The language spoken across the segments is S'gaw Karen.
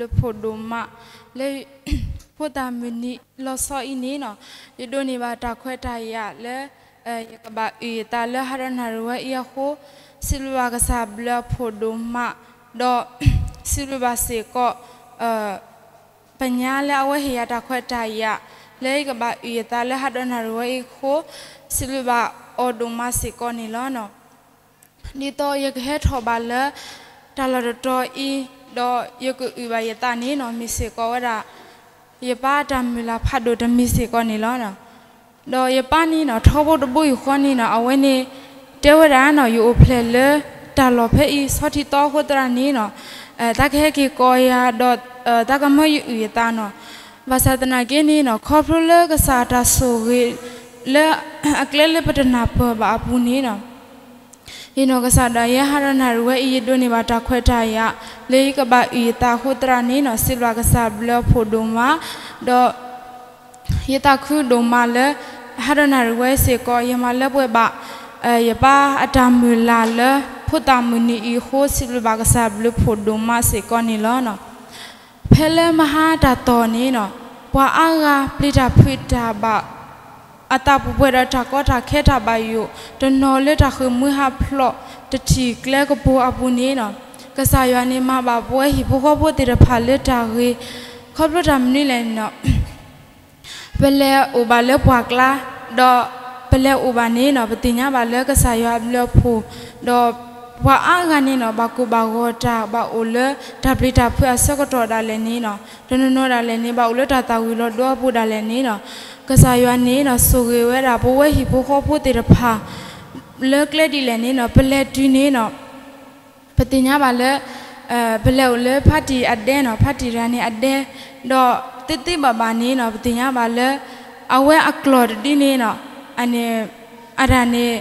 ကစၢ်ယွၤကစၢ်ဘျုးဖှိၣ်ဒိၣ်မး လၢဖိသၣ်မုၢ်နံၤလီၤဆီအံၤန့ၣ်နီၤ, ယဒိးန့ၢ်ဘၣ်တၢ်ခွဲးတၢ်ယာ်လၢ ယကဘၣ်အုၣ်ယသးလၢဟါဒီးနၣ်ရံၣ်ဝဲအံၤအဃိ, စံးဘျုးဘၣ်ကစၢ်ဘျုးဖှိၣ်ဒိၣ်မး, ဒီး စံးဘျုးဘၣ်စ့ၢ်ကီး ပညါလၢအဝဲဟ့ၣ်ယၤတၢ်ခွဲးတၢ်ယာ် လၢယကဘၣ်အုၣ်ယသးလၢဟါဒီးနၣ်ရံၣ်ဝဲအံၤအဃိ, စံးဘျုးဘၣ်အီၤဒိၣ်မးစ့ၢ်ကီးန့ၣ်လီၤ. ဒ်သိးယကဟဲထီၣ်ဘၣ်လၢ တၢ်လီၢ်တတီၤအံၤ, ဒီးယကအုၣ်ဘၣ်ယသးန့ၣ်နီၤ, မ့ၢ်စ့ၢ်ကီးဝဲဒၣ် ယပၢ်အတၢ်မုၢ်လၢ်ဖးဒိၣ်တမံၤစ့ၢ်ကီးန့ၣ်လီၤ. ဒီးယပၢ်န့ၣ်နီၤ, ထီဘိတဘိယူၢ်ဃီန့ၣ်နီၤ, အဝဲန့ၣ် တဲဝဲဒၣ်နီၤ, ယအိၣ်ဖျဲၣ်လၢတၢ်လီၢ်ဖဲအံၤ ဆီထံတီအဃိသတးန့ၣ်နီၤ, တၢ်ကဟဲက့ၤကိးယၤဒီး တၢ်ကမၢယအုၣ်ယသးနီၤ. ဘၣ်ဆၣ်သနာ်က့န့ၣ်နီၤ, ခီဖျိလၢကစၢ်တၢ်ဆိၣ်ဂ့ၤ လၢအကျဲလၢပတနၢ်ပၢၢ်ဘၣ်အပူၤန့ၣ်နီၤ, ယနီၢ်ကစၢ်ဒၣ်ယဲ ဟါဒီးနၣ်ရံၣ်ဝဲအံၤ ယဒိးန့ၢ်ဘၣ်တၢ်ခွဲးတၢ်ယာ် လၢယကဘၣ်အုၣ်ယသးအဃိသတးန့ၣ်နီၤ, စံးဘျုးကစၢ်ဘျုးဖှိၣ်ဒိၣ်မး, ဒီး ယသးခုဒိၣ်မးလၢ ဟါဒီးနၣ်ရံၣ်ဝဲစ့ၢ်ကီး ယမၤလၢပှဲၤဘၣ် ယပၢ်အတၢ်မုၢ်လၢ်လၢ ဖိသၣ်မုၢ်နံၤအံၤအဃိ စံးဘျုးဘၣ်ကစၢ်ဘျုးဖှိၣ်ဒိၣ်မးစ့ၢ်ကီးန့ၣ်လီၤ. ဖဲလၢမဟါတၢ်တီၢ်န့ၣ်နီၤ, ပှၤအါဂၤပျံၤတၢ်ဖုးတၢ်ဘၣ် အတၢ်ပူၤပှဲၤဒီးတၢ်ကီတၢ်ခဲတၢ်ဘၣ်ယိၣ် တနီၤလၢတၢ်ဃ့ၢ်မှံဟးဖျိး တထံၣ်ကျဲကပူၤအပူၤန့ၣ်နီၤ, ကစၢ်ယွၤန့ၣ်မၤဘၣ်ပဝဲဟံၣ်ဖိဃီဖိသ့ၣ်တဖၣ်လၢတၢ်ဂ့ၤ, ခီဖျိတၢ်မနုၤလဲၣ်န့ၣ်နီၤ ပလဲၤအိၣ်ဘၣ်လၢပှၢ်ကျါ, ဒီးပလဲၤအိၣ်ဘၣ်န့ၣ်နီၤ, ပသ့ၣ်ညါဘၣ်လၢကစၢ်ယွၤအဘျုးအဖှိၣ်, ဒီးပှၤအါဂၤန့ၣ်နီၤ, ဘၣ်ကိၢ်ဘၣ်ဂီၤတၢ် ဘၣ်အိၣ်လၢတၢ်ပျံၤတၢ်ဖုးအဆၢကတီၢ်ဒၣ်လဲာ်န့ၣ်နီၤ, တနီၤနီၤဒၣ်လဲာ်န့ၣ် ဘၣ်အိၣ်လၢတၢ်သၣ်ဝံၤလီၤဒိအပူၤဒၣ်လဲာ်န့ၣ်နီၤ, ကစၢ်ယွၤန့ၣ်နီၤ ဆိၣ်ဂ့ၤဝဲဒၣ်ပဝဲဟံၣ်ဖိဃီဖိသ့ၣ်တဖၣ် လၢကျဲဒ်လဲၣ်န့ၣ်နီၤ, ပလဲၤတုၤန့ၣ်နီၤ ပသ့ၣ်ညါဘၣ်လၢ ပလဲၤအိၣ်လၢဖါတံၢ်အဒဲနီၤ, ဖါတံၢ်တဂၤန့ၣ်အဒဲ, ဒီးသ့သ့ဘၣ်ဘၣ်န့ၣ်နီၤ, ပသ့ၣ်ညါဘၣ်လၢ အဝဲအကျီၢ်တဒုန့ၣ်နီၤ, အန့ၣ် အတၢ်န့ၣ်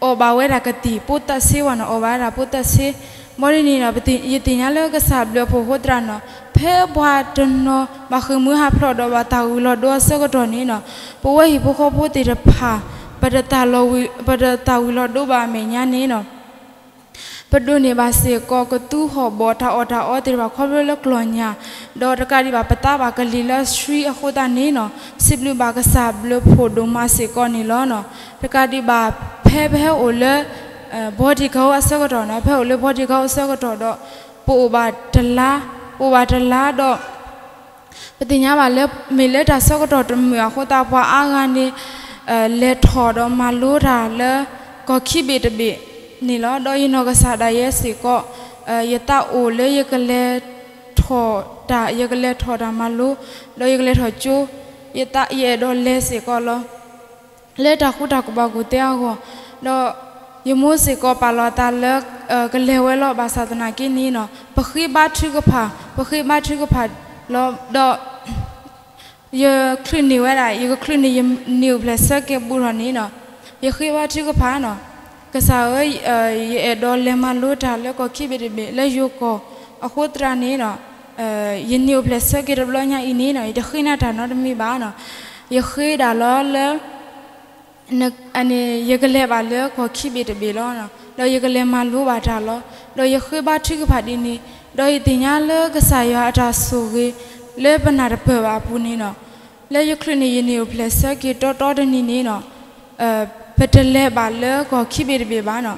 အီၣ်ဘၣ်ဝဲဒၣ်ကသံၣ်ပိသၣ်ဆ့ဝဲနီၤ, အီၣ်ဘၣ်ဝဲဒၣ်ပိသၣ်ဆ့, ဘၣ်ဒ်န့ၣ်နီၤ, ယသ့ၣ်ညါလၢကစၢ်ဘျုးအဖှိၣ်အဃိသတးနီၤ, ဖဲပှၤတနီၤဘၣ်ဃ့ၢ်မှံဟးဖျိးဒီးဘၣ်သၣ်ဝံၤလီၤဒိအဆၢကတီၢ်န့ၣ်နီၤ, ပဝဲဟံၣ်ဖိဃီဖိသ့ၣ်တဖၣ် ပတသၣ်ဝံၤလီၤဒိဘၣ်အမဲာ်ညါန့ၣ်နီၤ ပဒိးန့ၢ်ဘၣ်စ့ၢ်ကီး ကသူဟီၣ်ဘီၣ် တၢ်အီၣ်တၢ်အီသ့ၣ်တဖၣ်ခီဖျိလၢကျီၢ်ညၣ်, ဒီးတကးဒံးဘၣ် ပသါဘၣ်ကလံၤလၢအဆှံအဃိသတးန့ၣ်နီၤ, စံးဘျုးဘၣ်ကစၢ်ဘျုးဖှိၣ်ဒိၣ်မးစ့ၢ်ကီးန့ၣ်လီၤ. တကးဒံးဘၣ် ဖဲပဟဲအိၣ်လၢ ဘီတံၢ်ကီအဆၢကတီၢ်နီၤ, ဖဲအိၣ်လၢဘီတံၢ်ကီအဆၢကတီၢ်ဒီး ပအိၣ်ဘၣ်တလါ, ပအိၣ်ဘၣ်တလါဒီး ပသ့ၣ်ညါဘၣ်လၢ မ့ၢ်လၢတၢ်ဆၢကတီၢ်တမုာ်အဃိသတး ပှၤအါဂၤန့ၣ် လဲၤထီၣ်ဒီးမၤလိတၢ်လၢ ကီၢ်ခံဘ့ၣ်တဘ့ၣ်န့ၣ်လီၤ. ဒီးယနီၢ်ကစၢ်ဒၣ်ယဲစ့ၢ်ကီး ယသးအိၣ်လၢယကလဲၤထီၣ်တၢ်, ယကလဲၤထီၣ်တၢ်မၤလိ, ဒီးယကလဲၤထီၣ်ကၠိ, ယသးယအဲၣ်ဒိးလဲၤစ့ၢ်ကီးလီၤ. လၢတၢ်ဃူတၢ်ကဘီၣ်ကူၣ်သ့အဂီၢ်, ဒီးယမိၢ်စ့ၢ်ကီးပာ်လီၤအသးလၢ ကလဲၤဝဲလီၤ. ဘၣ်ဆၣ်သနာ်က့န့ၣ်နီၤ, ပဃ့ဘါထုကဖၣ်, ပဃ့ဘါထုကဖၣ်လီၤ. ဒီး ယချုးန့ၢ်ဝဲဒၣ်, ယကချုးန့ၢ်ယနံၣ်အိၣ်ဖျဲၣ်ဆၢက့ၤဘူးထီၣ်န့ၣ်နီၤ, ယဃ့ဘါထုကဖၣ်နီၤ, ကစၢ်ဧၢ, ယအဲၣ်ဒိးလဲၤမၤလိတၢ်လၢကီၢ်ခံဘ့ၣ်တဘ့ၣ် လၢယိၤကီၢ်အဃိသတးန့ၣ်နီၤ, ယနံၣ်အိၣ်ဖျဲၣ်ဆၢက့ၤတဘျီညါအံၤန့ၣ်နီၤ, ယတဃ့နၤတၢ်နီတမံၤဘၣ်နီၤ, ယဃ့ဒၣ်လီၤလၢ န့ၣ် ယကလဲၤဘၣ်လၢကီၢ်ခံဘ့ၣ်တဘ့ၣ်လီၤ. ဒီးယကလဲၤမၤလိဘၣ်တၢ်လီၤ. ဒီးယဃ့ဘါထုကဖၣ်ဒ်န့ၣ်, ဒီးယသ့ၣ်ညါလၢကစၢ်ယွၤအတၢ်ဆိၣ်ဂ့ၤ လၢပနၢ်တပၢၢ်ဘၣ်အပူၤန့ၣ်နီၤ, လၢယချုးန့ၢ်ယနံၣ်အိၣ်ဖျဲၣ်ဆၢက့ၤတီတီတနံၤန့ၣ်နီၤ, ပတလဲၤဘၣ်လၢကီၢ်ခံဘ့ၣ်တဘ့ၣ်ဘၣ်နီၤ.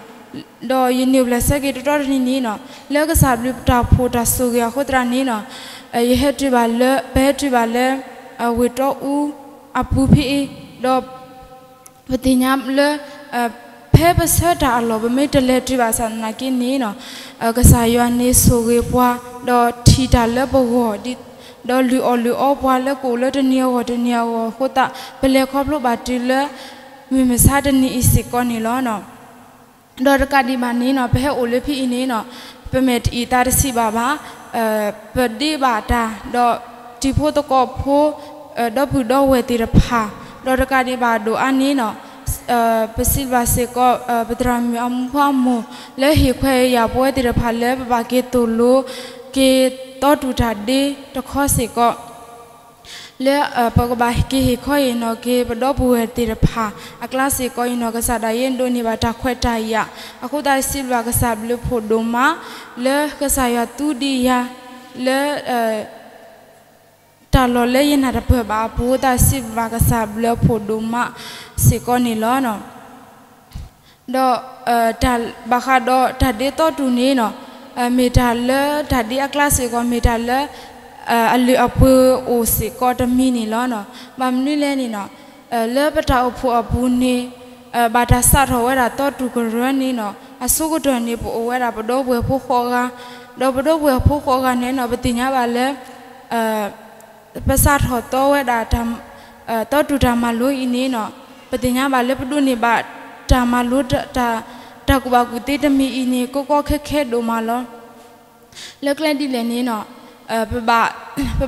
ဒီးယနံၣ်အိၣ်ဖျဲၣ်ဆၢက့ၤတီတီတနံၤန့ၣ်နီၤ, လၢကစၢ်ဘျုးတၢ်ဖှိၣ်တၢ်ဆိၣ်ဂ့ၤအဃိသတးန့ၣ်နီၤ, ယဟဲတုၤဘၣ်လၢ, ပဟဲတုၤဘၣ်လၢ ဝ့ၢ်တီအူအပူၤဖဲအံၤ, ဒီး ပသ့ၣ်ညါလၢ ဖဲပဆၢတၢ်အလီၢ် ပမ့ၢ်တလဲၤတုၤဘၣ်ဆၣ်သနာ်က့န့ၣ်နီၤ, ကစၢ်ယွၤန့ၣ်ဆိၣ်ဂ့ၤပှၤ, ဒီးထံၣ်တၢ်လၢပဂီၢ်, ဒီးလုၢ်အီၣ်လုၢ်အီပှၤလၢကအိၣ်လၢတနံၤအဂီၢ်တနံၤအဂီၢ်အဃိသတး, ပလဲၤခီဖျိဘၣ်တုၤလၢ မုၢ်မဆါတနံၤအံၤစ့ၢ်ကီးန့ၣ်လီၤ. ဒီးတကးဒံးဘၣ်န့ၣ်နီၤ, ပဟဲအိၣ်လၢဖဲအံၤန့ၣ်နီၤ, ပမဲာ်တအံၣ်သးတဆံးဘၣ်ဘၣ်, ပဒ့ဘၣ်တၢ်, ဒီးတံၤဖိသကိးဖိ, ဒီပုၢ်ဒီဝဲၢ်သ့ၣ်တဖၣ်, ဒီးတကးဒံးဘၣ်ဒိၣ်အါန့ၣ်နီၤ, ပစံးဘျုးစ့ၢ်ကီး ပသရၣ်မုၣ်အမိၢ်အမိၢ် လၢဟ့ၣ်ခွဲးယာ်ပဝဲသ့ၣ်တဖၣ်လၢပဘၣ်က့ၤသိၣ်လိ က့ၤတီတူၢ်တၢ်ဒ့တခီစ့ၢ်ကီး လၢပကဘၣ်က့ၤဟ့ၣ်ခီဟ့ၣ်နီၤက့ၤ ပဒီပုၢ်ဝဲၢ်သ့ၣ်တဖၣ်အကျါစ့ၢ်ကီး, ယနီၢ်ကစၢ်ဒၣ်ယဲဒိးန့ၢ်ဘၣ်တၢ်ခွဲးတၢ်ယာ်, အဃိသတးစံးဘျုးကစၢ်ဘျုးဖှိၣ်ဒိၣ်မး လၢကစၢ်ယွၤသူဒံးယၤ လၢ တၢ်လီၢ်လၢယနၢ်တပၢၢ်ဘၣ်အပူၤ တၢ်စံးဘျုးဘၣ်ကစၢ်ဘျုးအဖှိၣ်ဒိၣ်မးစ့ၢ်ကီးန့ၣ်လီၤ. ဒီး ဘၣ်ဃးဒီးတၢ်ဒ့သီတူၢ်န့ၣ်နီၤ, မ့ၢ်တၢ်လၢတၢ်ဒ့အကျါစ့ၢ်ကီး မ့ၢ်တၢ်လၢ အလုၢ်အပှ့ၤအိၣ်စ့ၢ်ကီးတမံၤန့ၣ်လီၤ. ဘၣ်မနုၤလဲၣ်န့ၣ်နီၤ, လၢပတၢ်အိၣ်ဖှိၣ်အပူၤန့ၣ် ဘၣ်တၢ်စးထီၣ်ဝဲဒၣ်သီတူၢ်ကရၢန့ၣ်နီၤ, အဆိကတၢၢ်န့ၣ် ပအိၣ်ဝဲဒၣ်ပဒီပုၢ်ဝဲၢ်ဖိဃိးဂၤ, ဒီးပဒီပုၢ်ဝဲၢ်ဖိဃိးဂၤန့ၣ်နီၤ ပသ့ၣ်ညါဘၣ်လၢ ပစးထီၣ်သီဝဲဒၣ် သီတူၢ်တၢ်မၤလိအံၤန့ၣ်နီၤ, ပသ့ၣ်ညါဘၣ်လၢပဒိးန့ၢ်ဘၣ်တၢ်မၤလိ တၢ်ကူၣ်ဘၣ်ကူၣ်သ့တမံၤအံၤန့ၣ် ကီကီခဲခဲဒိၣ်မးလီၤ. လၢကျဲဒ်လဲၣ်န့ၣ်နီၤ, ပ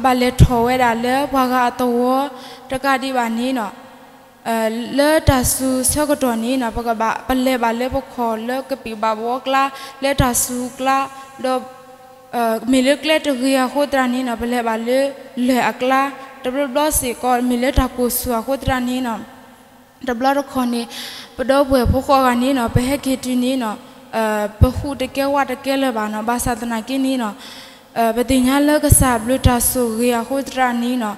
ဘၣ်လဲၤထီၣ်ဝဲဒၣ်လၢပှၤဂၤအသဝီတကးဒံးဘၣ်န့ၣ်နီၤ, လၢတၢ်စူၤဆၢကတီၢ်န့ၣ်နီၤ ပကဘၣ် ပလဲၤဘၣ်လၢပခီၣ်လၢကပံာ်ဘၣ်ဘှီကျါ လၢတၢ်စူၤကျါ, ဒီး မ့ၢ်လၢကျဲတဂ့ၤအဃိသတးန့ၣ်နီၤ ပလဲၤဘၣ်လၢလၢၢ်အကျါ, တဘျီဘျီစ့ၢ်ကီး မ့ၢ်လၢတၢ်ကိၢ်ဆူၣ်အဃိသတးန့ၣ်နီၤ တဘျီတခီၣ်န့ၣ် ပဒီပုၢ်ဝဲၢ်ဖိဃိးဂၤန့ၣ်နီၤ ပဟဲက့ၤတုၤန့ၣ်နီၤ, ပဟူးတကဲဝးတကဲလၢၤဘၣ်နီၤ, ဘၣ်ဆၣ်သနာ်က့န့ၣ်နီၤ, ပသ့ၣ်ညါလၢကစၢ်ဘျုးတၢ်ဆိၣ်ဂ့ၤအဃိသတးန့ၣ်နီၤ,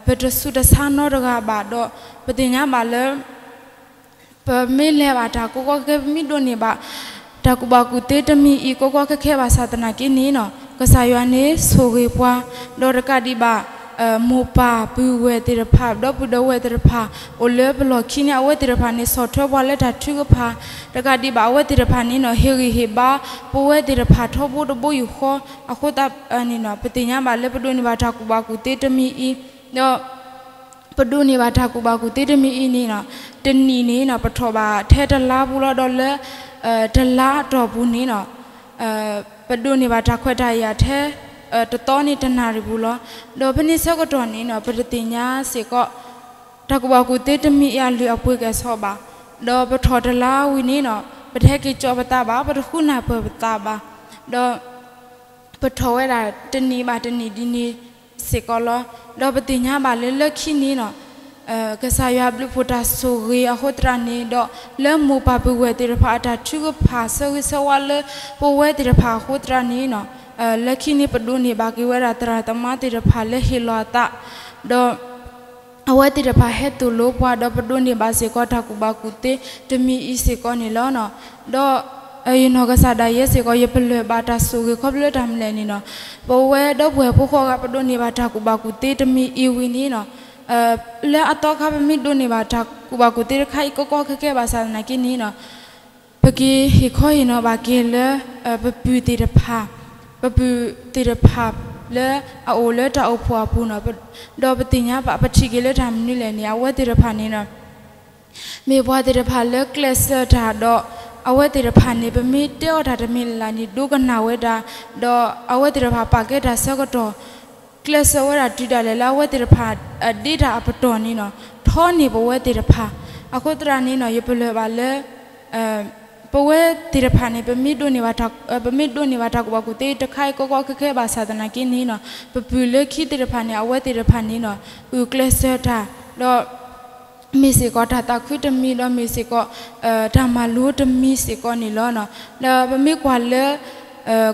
ပတဆူးတဆါနီတဂၤဘၣ်ဒီး ပသ့ၣ်ညါဘၣ်လၢ ပမ့ၢ်လဲၤဘၣ်တၢ်ကီကီခဲခဲ ပမ့ၢ်ဒိးန့ၢ်ဘၣ် တၢ်ကူၣ်ဘၣ်ကူၣ်သ့တမံၤအံၤ ကီကီခဲခဲဘၣ်ဆၣ်သနာ်က့န့ၣ်နီၤ, ကစၢ်ယွၤန့ၣ်ဆိၣ်ဂ့ၤပှၤ, ဒီးတကးဒံးဘၣ် မိၢ်ပၢ်ပုၢ်ဝဲၢ်သ့ၣ်တဖၣ် ဒီပုၢ်ဒီဝဲၢ်သ့ၣ်တဖၣ် အိၣ်လၢပလီၢ်ခံန့ၣ် အဝဲသ့ၣ်တဖၣ်န့ၣ် ဆီၣ်ထွဲပှၤလၢတၢ်ထုကဖၣ်, တကးဒံးဘၣ်အဝဲသ့ၣ်တဖၣ်န့ၣ်နီၤ ဟ့ၣ်ဂံၢ်ဟ့ၣ်ဘါ ပဝဲသ့ၣ်တဖၣ်ထီဘိတဘိယူၢ်ဃီ, အဃိသတးန့ၣ်နီၤ ပသ့ၣ်ညါဘၣ်လၢပဒိးန့ၢ်ဘၣ်တၢ်ကူၣ်ဘၣ်ကူၣ်သ့တမံၤအံၤ, ဒီး ပဒိးန့ၢ်ဘၣ်တၢ်ကူၣ်ဘၣ်ကူၣ်သ့တမံၤအံၤန့ၣ်နီၤ, တနံၣ်န့ၣ်နီၤ ပထီၣ်ဘၣ်ထဲတလါပူၤလီၤ, ဒီးလၢ တလါအတီၢ်ပူၤန့ၣ်နီၤ ပဒိးန့ၢ်ဘၣ်တၢ်ခွဲးတၢ်ယာ်ထဲ တသီန့ၣ်တနၣ်ရံၣ်ပူၤလီၤ. ဒီးဖဲန့ၣ်ဆၢကတီၢ်န့ၣ်နီၤ ပတသ့ၣ်ညါစ့ၢ်ကီး တၢ်ကူၣ်ဘၣ်ကူၣ်သ့တမံၤအံၤအလုၢ်အပှ့ၤကဲၣ်ဆိးဘၣ်, ဒီးပထီၣ်တလါဝံၤန့ၣ်နီၤ ပတဟဲက့ၤကၠီပသးဘၣ်, ပတဃုနၢ်ပၢၢ်ပသးဘၣ်, ဒီး ပထီၣ်ဝဲဒၣ်တနံၣ်ဘၣ်တနံၣ်ဒ်န့ၣ်စ့ၢ်ကီးလီၤ. ဒီးပသ့ၣ်ညါဘၣ်လၢလၢခံန့ၣ်နီၤ ကစၢ်ယွၤဘျုးဖှိၣ်တၢ်ဆိၣ်ဂ့ၤအဃိသတးန့ၣ် ဒီးလၢမိၢ်ပၢ်ပုၢ်ဝဲၢ်သ့ၣ်တဖၣ်အတၢ်ထုကဖၣ်ဆၢဂ့ၤဆၢဝါလၢပဝဲသ့ၣ်တဖၣ်အဃိသတးန့ၣ်နီၤ လၢခံန့ၣ်ပဒိးန့ၢ်ဘၣ်က့ၤဝဲဒၣ်သရၣ်သမါသ့ၣ်တဖၣ်လၢဟ့ၣ်လီၤအသး, ဒီး အဝဲသ့ၣ်တဖၣ်ဟဲသိၣ်လိပှၤ ဒီးပဒိးန့ၢ်ဘၣ်စ့ၢ်ကီးတၢ်ကူၣ်ဘၣ်ကူၣ်သ့တမံၤအံၤစ့ၢ်ကီးန့ၣ်လီၤ. ဒီးယနီၢ်ကစၢ်ဒၣ်ယဲစ့ၢ်ကီး ယပလၢၢ်ဘၣ်တၢ်ဆိၣ်ဂ့ၤခီဖျိလၢတၢ်မနုၤလဲၣ်န့ၣ်နီၤ ပဝဲဒီပုၢ်ဝဲၢ်ဖိဃိးဂၤ ပဒိးန့ၢ်ဘၣ်တၢ်ကူၣ်ဘၣ်ကူၣ်သ့တမံၤအံၤဝံၤန့ၣ်နီၤ လၢအသီခါ ပမ့ၢ်ဒိးန့ၢ်ဘၣ်တၢ်ကူၣ်ဘၣ်ကူၣ်သ့တခါအံၤ ကီကီခဲခဲဘၣ်ဆၣ်သနာ်က့န့ၣ်နီၤ ပက့ၤဟ့ၣ်ခီဟ့ၣ်နီၤဘၣ်က့ၤလၢ ပပုၢ်သ့ၣ်တဖၣ်, ပပုၢ်သ့ၣ်တဖၣ်လၢအအိၣ်လၢတၢ်အိၣ်ဖှိၣ်အပူၤနီၤ, ဒီးပသ့ၣ်ညါဘၣ် ပထံၣ်က့ၤလၢတၢ်မနုၤလဲၣ်န့ၣ် အဝဲသ့ၣ်တဖၣ်န့ၣ်နီၤ မ့ၢ်ပှၤသ့ၣ်တဖၣ်လၢကျဲးစၢးတၢ်ဒီး အဝဲသ့ၣ်တဖၣ်န့ၣ် ပမ့ၢ်တဲအီၣ်တၢ်တမံၤလၢ်လၢ်န့ၣ် ဒိကနၣ်ဝဲဒၣ်, ဒီးအဝဲသ့ၣ်တဖၣ်ပာ်ကဲတၢ်ဆၢကတီၢ် ကျဲးစၢးဝဲဒၣ်တုၤဒၣ်လဲာ်လၢအဝဲသ့ၣ်တဖၣ် ဒ့တၢ်အပတီၢ်န့ၣ်နီၤ ထီန့ၢ်ပဝဲသ့ၣ်တဖၣ်, အဃိသတးန့ၣ်နီၤ ယပလၢၢ်ဘၣ်လၢ ပဝဲသ့ၣ်တဖၣ်န့ၣ် ပမ့ၢ်ဒိးန့ၢ်ဘၣ်တၢ်ကူၣ်ဘၣ်ကူၣ်သ့တခါအံၤ ကီကီခဲခဲဘၣ်ဆၣ်သနာ်က့န့ၣ်နီၤ ပပုၢ်လၢခံသ့ၣ်တဖၣ်န့ၣ် အဝဲသ့ၣ်တဖၣ်န့ၣ်နီၤ ဂုာ်ကျဲးစၢးတၢ် ဒီး မ့ၢ်စ့ၢ်ကီးတၢ်သးခုတမံၤ ဒီးမ့ၢ်စ့ၢ်ကီး တၢ်မၤလိတမံၤစ့ၢ်ကီးန့ၣ်လီၤ. ဒီးပမ့ၢ်ကွၢ်လၢ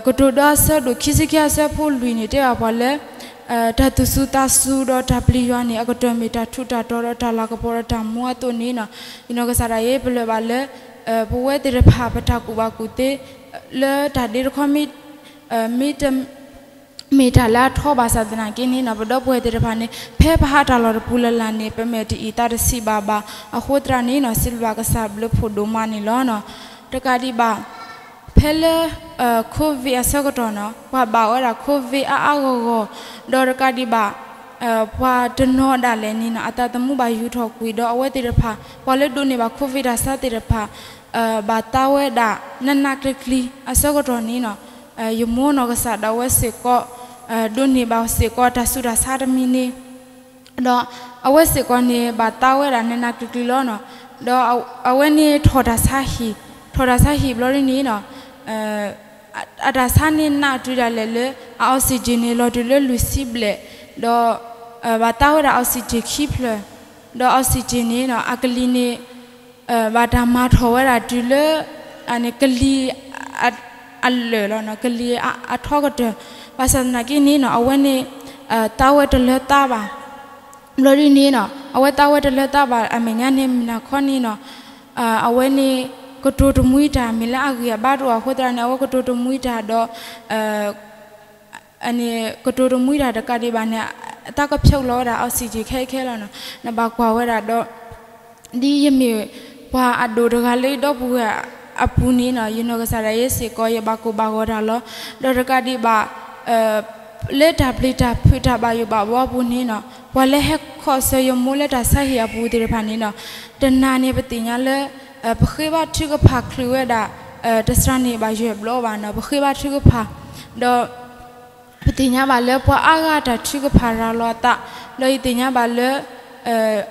ကတိၤဒိအဆၢဒိၣ်ခံဆံခံအဆၢဖိလွံၢ်န့ၣ် တဲဘၣ်ပှၤလၢ တၢ်သူၣ်စူၤသးစူၤဒီးတၢ်ပျံၤယွၤန့ၣ် အကတၢၢ်မ့ၢ်တၢ်ထူးတၢ်တီၤဒီးတၢ်လၤကပီၤဒီးတၢ်မူအသိးန့ၣ်နီၤ, ယနီၢ်ကစၢ်ဒၣ်ယဲ ပလၢၢ်ဘၣ်လၢ ပဝဲသ့ၣ်တဖၣ်ပတၢ်ကူၣ်ဘၣ်ကူၣ်သ့ လၢတၢ်ဒ့တခီမ့ၢ် မ့ၢ်တ မ့ၢ်တၢ်လၢအထီဘၣ်ဆၣ်သနာ်က့န့ၣ်နီၤ ပဒီပုၢ်ဝဲၢ်သ့ၣ်တဖၣ်န့ၣ် ဖဲပဟးတၢ်လီၢ်တပူၤလၢ်လၢ်န့ၣ် ပမဲာ်တအံၣ်သးတဆံးဘၣ်ဘၣ် အဃိသတးန့ၣ်နီၤ စံးဘျုးဘၣ်ကစၢ်ဘျုးဖှိၣ်ဒိၣ်မးန့ၣ်လီၤ. တကးဒံးဘၣ် ဖဲလၢ COVID အဆၢကတီၢ်နီၤ ပှၤဘၣ်ဝဲဒၣ် COVID အါအါဂီၢ်ဂီၢ် ဒီးတကးဒံးဘၣ် ပှၤတနီၤဒၣ်လဲာ်န့ၣ်နီၤ အသးသမူဘၣ်ယူၤထီၣ်ကွံာ်ဒီးအဝဲသ့ၣ်တဖၣ် ပှၤလၢဒိးန့ၢ်ဘၣ် COVID တၢ်ဆါသ့ၣ်တဖၣ် ဘၣ်သါဝဲဒၣ် နးနးကျံၤကျံၤ အဆၢကတီၢ်န့ၣ်နီၤ ယမိၢ်နီၢ်ကစၢ်ဒၣ်ဝဲစ့ၢ်ကီး ဒိးန့ၢ်ဘၣ်စ့ၢ်ကီးတၢ်ဆူးတၢ်ဆါတမံၤန့ၣ် ဒီးအဝဲစ့ၢ်ကီးန့ၣ် ဘၣ်သါဝဲဒၣ်နးနးကျံၤကျံၤလီၤနီၤ. ဒီးအဝဲန့ၣ်ထီၣ်တၢ်ဆါဟံၣ်, ထီၣ်တၢ်ဆါဟံၣ်ဘျီဒ်န့ၣ်နီၤ အတၢ်ဆါန့ၣ်နးတုၤဒၣ်လဲာ်လၢ အ oxygen န့ၣ် လီၤတုၤလၢလွံၢ်ဆံဘျဲၣ်, ဒီး ဘၣ်သါဝဲဒၣ် oxygen ခံဖျၢၣ်, ဒီး oxygen န့ၣ်နီၤ အကလံၤန့ၣ် ဘၣ်တၢ်မၤထီၣ်ဝဲဒၣ်တုၤလၢ ကလံၤ အလၢာ်လီၤနီၤ ကလံၤအထီကတၢၢ်, ဒီး ဘၣ်ဆၣ်သနာ်က့န့ၣ်နီၤ အဝဲန့ၣ် သးဝဲတလၢသးဘၣ်. ဘျီဒ်န့ၣ်နီၤ အဝဲသးဝဲတလၢသးဘၣ် အမဲာ်ညါန့ၣ် မုၢ်နၤခီန့ၣ်နီၤ အဝဲန့ၣ် ကတိၤတမှံတၢ် မ့ၢ်လၢအဂံၢ်အဘါတအိၣ်အဃိသတးန့ၣ် အဝဲကတိၤတမှံတၢ်ဒီး န့ၣ် ကတိၤတမှံတၢ်တကးဒံးဘၣ်န့ၣ် အသးကဖျိးလီၤဝဲဒၣ် oxygen ခဲအံၤခဲလီၤနီၤ. နဘၣ်ကွၢ်ဝဲဒၣ်ဒီး ဒ်ယမ့ၢ်ပှၤအဒိၣ်တဂၤလၢယဒီပုၢ်ဝဲၢ်အပူၤန့ၣ်နီၤ ယနီၢ်ကစၢ်ဒၣ်ယဲစ့ၢ်ကီး ယဘၣ်ကိၢ်ဘၣ်ဂီၤတၢ်လီၤ. ဒီးတကးဒံးဘၣ် လၢတၢ်ပျံၤတၢ်ဖုးတၢ်ဘၣ်ယိၣ်ဘၣ်ဘှီအပူၤန့ၣ်နီၤ ပှၤလၢဟဲခီၣ်ဆၢယမိၢ်လၢတၢ်ဆါဟံၣ်အပူၤသ့ၣ်တဖၣ်န့ၣ်နီၤ တနၤန့ၣ် ပသ့ၣ်ညါလၢ ပဃ့ဘါထုကဖၣ်ချုးဝဲဒၣ် တစှၤန့ၢ်ဘၣ်ယဲၢ်ဘျီဘၣ်နီၤ ပဃ့ဘါထုကဖၣ် ဒီး ပသ့ၣ်ညါဘၣ်လၢပှၤအါဂၤတၢ်ထုကဖၣ်ရၤလီၤအသး ဒီးယသ့ၣ်ညါဘၣ်လၢ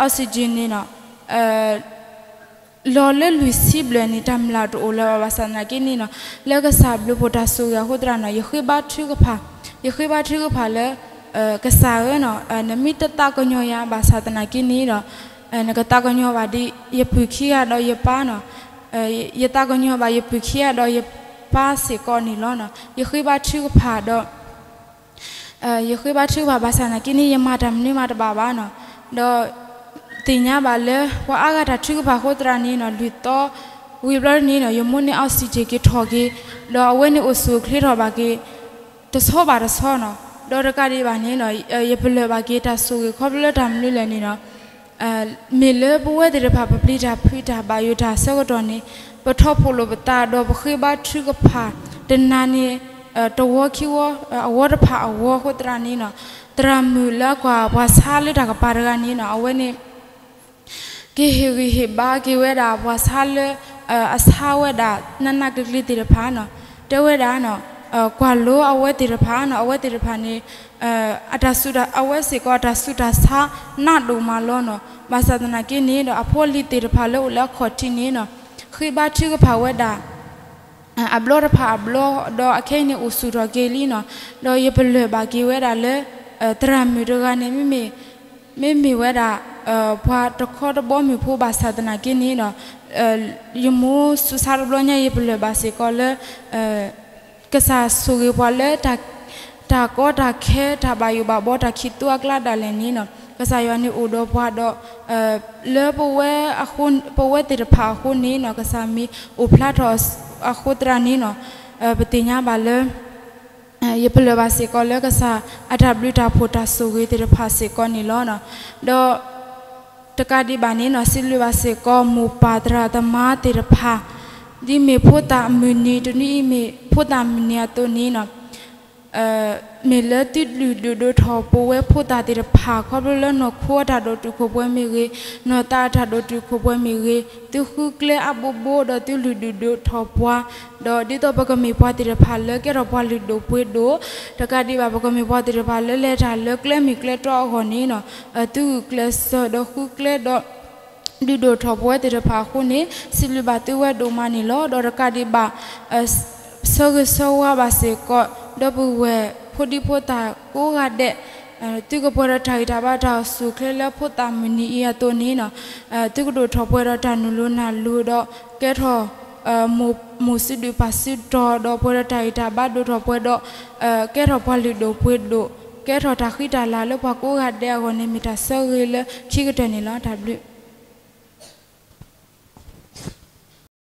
oxygen န့ၣ်နီၤ လီၤလၢလွံၢ်ဆံဘျဲၣ်န့ၣ် တၢ်မျၢ်တအိၣ်လၢၤဘၣ် ဘၣ်ဆၣ်သနာ်က့န့ၣ်နီၤ လၢကစၢ်ဘျုးဖှိၣ်တၢ်ဆိၣ်ဂ့ၤအဃိသတးနီၤ ယဃ့ဘါထုကဖၣ် ယဃ့ဘါထုကဖၣ်လၢ ကစၢ်ဧၢနီၤ နမ့ၢ်တသးကညီၤယၤဘၣ်ဆၣ်သနာ်က့န့ၣ်ဒီး နကသးကညီၤဘၣ်ဒ်ယပုၢ်ခံဂၤဒီးယပၢ်နီၤ ယသးကညီၤဘၣ်ယပုၢ်ခံဂၤဒီးယပၢ်စ့ၢ်ကီးန့ၣ်လီၤ. ယဃ့ဘါထုကဖၣ်ဒီး ယဃ့ဘါထုကဖၣ်ဘၣ်ဆၣ်သနာ်က့န့ၣ် ယမၤတၢ်မနုၤမၤတဘၣ်ဘၣ်နီၤ ဒီး သ့ၣ်ညါဘၣ်လၢ ပှၤအါဂၤတၢ်ထုကဖၣ်အဃိသတးန့ၣ်နီၤ လွံၢ်သီ ဝံၤဘျီန့ၣ်နီၤ ယမိၢ်န့ၣ် oxygen က့ၤထီၣ်က့ၤ ဒီးအဝဲန့ၣ်အိၣ်ဆူၣ်အိၣ်ချ့ထီၣ်ဘၣ်က့ၤ တဆီဘၣ်တဆီနီၤ ဒီးတကးဒံးဘၣ်န့ၣ်နီၤ ယပလၢၢ်ဘၣ်က့ၤတၢ်ဆိၣ်ဂ့ၤခီဖျိလၢတၢ်မနုၤလဲၣ်န့ၣ်နီၤ မ့ၢ်လၢပဝဲသ့ၣ်တဖၣ် ပပျံၤတၢ်ဖုးတၢ်ဘၣ်ယိၣ်တၢ်အဆၢကတီၢ်န့ၣ် ပထီၣ်ဖှိၣ်လိာ်ပသးဒီးပဃ့ဘါထုကဖၣ် တနၤန့ၣ် တဝီခံဝီ အဝီတဖၣ်အဂီၢ်အဃိသတးန့ၣ်နီၤ သရၣ်မုၣ်လၢကွၢ်ပှၤဆါလၢတၢ်ကပၤတဂၤန့ၣ်နီၤ အဝဲန့ၣ် ကဟ့ၣ်ဂံၢ်ဟ့ၣ်ဘါက့ၤဝဲဒၣ်ပှၤဆါလၢ အဆါဝဲဒၣ်နးနးကျံၤကျံၤသ့ၣ်တဖၣ်နီၤ တဲဝဲဒၣ်နီၤ ကွၢ်လိအဝဲသ့ၣ်တဖၣ်နီၤ အဝဲသ့ၣ်တဖၣ်န့ၣ် အဝဲစ့ၢ်ကီးအတၢ်ဆူးတၢ်ဆါနးဒိၣ်မးလီၤနီၤ ဘၣ်ဆၣ်သနာ်က့န့ၣ်ဒီး အဖိအလံၤသ့ၣ်တဖၣ်လၢအိၣ်လၢအခီၣ်ထံးန့ၣ်နီၤ ဃ့ဘါထုကဖၣ်ဝဲဒၣ် အဘျီတဖၣ်အဘျီ ဒီးအခဲအံၤန့ၣ်အိၣ်ဆူၣ်ထီၣ်က့ၤလံနီၤ ဒီးယပလၢၢ်ဘၣ်က့ၤဝဲဒၣ်လၢ သရၣ်မုၣ်တဂၤန့ၣ် မ့မ့ၢ်ဝဲဒၣ် ပှၤတခီတဘီမုၢ်ဖိဘၣ်ဆၣ်သနာ်က့န့ၣ်ဒီး ယမိၢ်ဆူးဆါတဘျီညါ ယပလၢၢ်ဘၣ်စ့ၢ်ကီးလၢ ကစၢ်ဆိၣ်ဂ့ၤပှၤလၢ တၢ်ကီတၢ်ခဲ တၢ်ဘၣ်ယိၣ်ဘၣ်ဘှီ တၢ်ခံးသူအကျါဒၣ်လဲာ်န့ၣ်နီၤ ကစၢ်ယွၤန့ၣ်အိၣ်ဒီးပှၤဒီး လၢပဝဲ ပဝဲသ့ၣ်တဖၣ်အဃိန့ၣ်နီၤ ကစၢ်မ့ၢ်အိၣ်ဖျါထီၣ်အဃိသတးန့ၣ်နီၤ ပသ့ၣ်ညါဘၣ်လၢ ယပလၢၢ်ဘၣ်စ့ၢ်ကီးလၢကစၢ်အတၢ်ဘျုးတၢ်ဖှိၣ်တၢ်ဆိၣ်ဂ့ၤသ့ၣ်တဖၣ်စ့ၢ်ကီးန့ၣ်လီၤ. ဒီး တကးဒံးဘၣ်န့ၣ်နီၤ စံးဘျုးဘၣ်စ့ၢ်ကီး မိၢ်ပၢ်သရၣ်သမါသ့ၣ်တဖၣ် ဒ်မ့ၢ်ဖိသၣ်မုၢ်နံၤ တနွံအံၤမ့ၢ်ဖိသၣ်မုၢ်နံၤအသိးန့ၣ်နီၤ မ့ၢ်လၢသုဒုၣ်ဒိၣ်ဒိၣ်ထီၣ်ပဝဲဖိသၣ်သ့ၣ်တဖၣ် ခီဖျိလၢနီၢ်ခိအတၢ်ဒိၣ်တုာ်ခိၣ်ပှဲၤမ့ၢ်ဂ့ၤ, နီၢ်သးအတၢ်ဒိၣ်တုာ်ခိၣ်ပှဲၤမ့ၢ်ဂ့ၤ, သုဃုကျဲအဘိဘိဒီးသုလုၢ်ဒုၣ်ဒိၣ်ထီၣ်ပှၤ, ဒီးဒ်သိးပကမ့ၢ်ပှၤသ့ၣ်တဖၣ်လၢကဲထီၣ်ပှၤလုၢ်ဒိၣ်ပှ့ၤဒိၣ်, တကးဒံးဘၣ် ပကမ့ၢ်ပှၤသ့ၣ်တဖၣ်လၢလဲၤတၢ်လၢကျဲမုၢ်ကျဲတီအဂီၢ်န့ၣ်နီၤ, သုဂုာ်ကျဲးစၢးဒီးဃုကျဲဒီး ဒုၣ်ဒိၣ်ထီၣ်ပဝဲသ့ၣ်တဖၣ်အဃိန့ၣ် စံးဘျုးဘၣ်သုဝဲဒိၣ်မးန့ၣ်လီၤ. ဒီးတကးဒံးဘၣ် ဆၢဂ့ၤဆၢဝါဘၣ်စ့ၢ်ကီး ဒီပုၢ်ဝဲၢ်ဖိဒံဖိသၣ်ကိးဂၤဒဲး, သုကပှဲၤဒီးတၢ်ဂံၢ်တၢ်ဘါတၢ်အိၣ်ဆူၣ်အိၣ်ချ့လၢဖိသၣ်မုၢ်နံၤအံၤအသိးန့ၣ်နီၤ, သုကဒိၣ်ထီၣ်ပှဲၤဒီးတၢ်နုာ်လီၤနုာ်လီၤဒီး ကဲထီၣ် မိၢ်စုဒုၣ်ပၢ်စုတီၤဒီးပှဲၤဒီးတၢ်ဂံၢ်တၢ်ဘါဒိၣ်ထီၣ်ပှဲၤဒီး ကဲထီၣ်ပှၤလုၢ်ဒိၣ်ပှ့ၤဒိၣ်, ကဲထီၣ်တၢ်ဃံတၢ်လၤလၢပှၤကိးဂၤဒဲးအဂီၢ်န့ၣ် မ့ၢ်တၢ်ဆၢဂ့ၤလၢခံကတၢၢ်န့ၣ်လီၤ. တၢ်ဘျုး